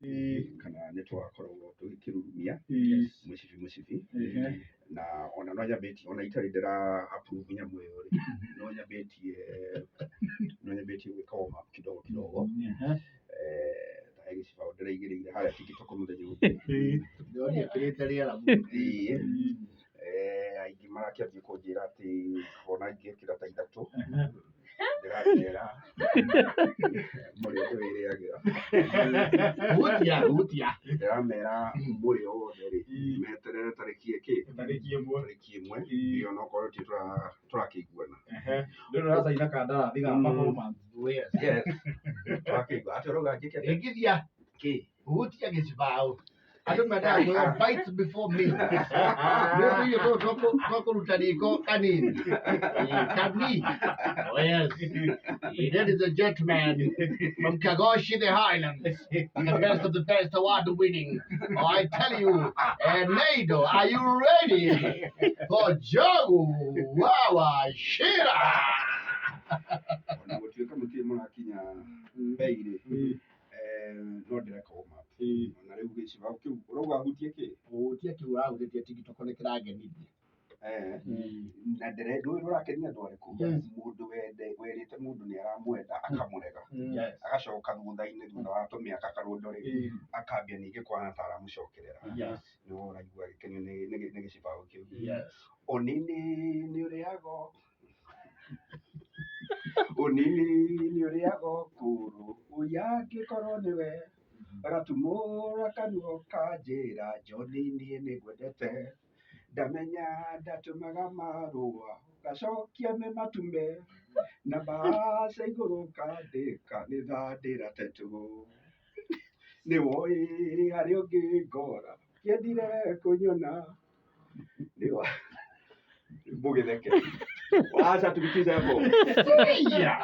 Kana nĩ twakoragwo tũgĩkĩrurumia mũcibi mũcibi. Na ona no nyambĩtie, ona itarĩ ndĩra approve nyamũ ĩyo rĩ, no nyambĩtie gwĩka warm up kidogo kidogo. Ta he gĩcibaũ ndĩraigĩrĩire harĩa TikTok mũthenya ũngĩ. Ndĩronire ĩkĩrĩte rĩera mũno. Ĩĩ. Aingĩ marakĩambia kũnjĩra atĩ ona ingĩkĩra ta 3, ndĩramera mũrĩo ndĩwĩrĩagĩra. Hutia, hutia. Ndĩramera mũrĩo wothe rĩ, meterere tarĩki ĩkĩ? Tarĩki 1. Tarĩki 1 ĩyo, nokorwo ti tũrakĩiguana. Ndũrĩ ũracaina kandarathi ga performance. Yes. Yes, tũrakĩigua atĩ ũrauga njĩke atĩa? Ĩngithia. Kĩ? Hutia gĩcibaũ. Andũ mendaga kwĩrwo bites before meal. Nĩ tũirio tũtũ twa kũruta riko kanini. Kani. Oh yes. Ladies and gentlemen, from Kagoshi the Highlands, the best of the best award winning. Oh, I tell you, Nado, are you ready for Jogu Wawa Shira? Ona gũtuĩka mũtirĩ mũrakinya mbei rĩ, no ndĩreka warm up. Ona rĩu gĩcibaũ kĩu ũrauga hutie kĩ? Hutia kĩu ũrahutĩtie TikTok nĩ kĩrangenirie. Na ndĩre ndũĩ rũrakenia andũ arĩkũ? Mũndũ wende werĩte mũndũ nĩ aramwenda akamũrega, agacoka thutha-inĩ, thutha wa tũmĩaka karũndo rĩ, akambia ningĩ kũhana ta aramũcokerera. Nĩwe ũraigua agĩkenio nĩ gĩcibaũ kĩu. Ũnini nĩ ũrĩagwo, ũnini nĩ ũrĩagwo kũrũ ũyũ, angĩkorwo nĩwe gatumũra kanua ũkanjĩra, John, niĩ nĩngwendete. Ndamenya ndatũmaga marũa ũgacokia me matume na mbaca igũrũ ũkandĩka nĩ thaa ndĩratetwo, nĩ woĩ harĩa ũngĩ ngora kĩendire kũnyona nĩwa mũgĩtheke. Wacha tupitishe hapo. Yeah.